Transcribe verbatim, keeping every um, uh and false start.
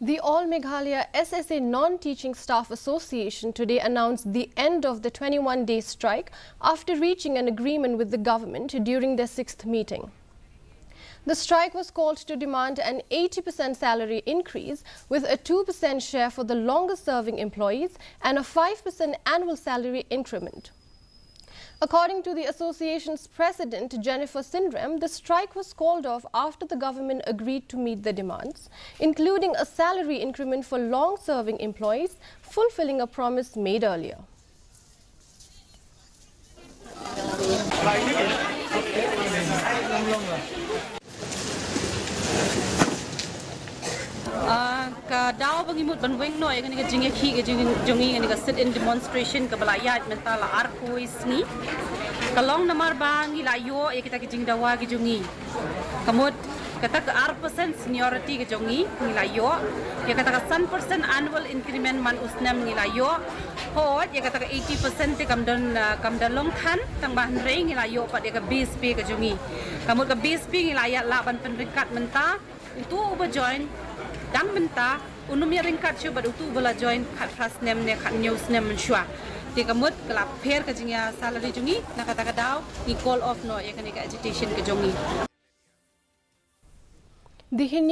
The All Meghalaya S S A Non-Teaching Staff Association today announced the end of the twenty-one-day strike after reaching an agreement with the government during their sixth meeting. The strike was called to demand an eighty percent salary increase, with a two percent share for the longer-serving employees and a five percent annual salary increment. According to the association's president, Jennifer Synrem, the strike was called off after the government agreed to meet the demands, including a salary increment for long-serving employees, fulfilling a promise made earlier. Ah, ka daw ba ngi mut ban weng noh ïa kane ka jingïakhih ka jong, jong ngi, kane ka sit-in demonstration kaba la ïaid mynta la arphew sngi. Ka long namar ba ngi la ïoh ïa kita ki jingdawa ki jong ngi. Ka mut kata ka ar percent seniority ka jong ngi, ngi la ïoh. Ïa kata ka san percent annual increment man u snem ngi la ïoh. Hooid, ïa kata ka eighty percent te kam don, ah, kam da long than, tang ba hynrei ngi la ïoh pat ïa ka base pay ka jong ngi. Ka mut ka base pay ngi la ïa lah ban pynryngkat mynta, uto uba join dang mynta, un ym ïa ryngkat shuh bad uto uba la join khatphra snem ne khathynñiew snem mynshuwa. Te ka mut ka la pher ka jingïa salary jong ngi, na kata ka daw ngi call off noh ïa kane ka agitation ka jong ngi. The Hindu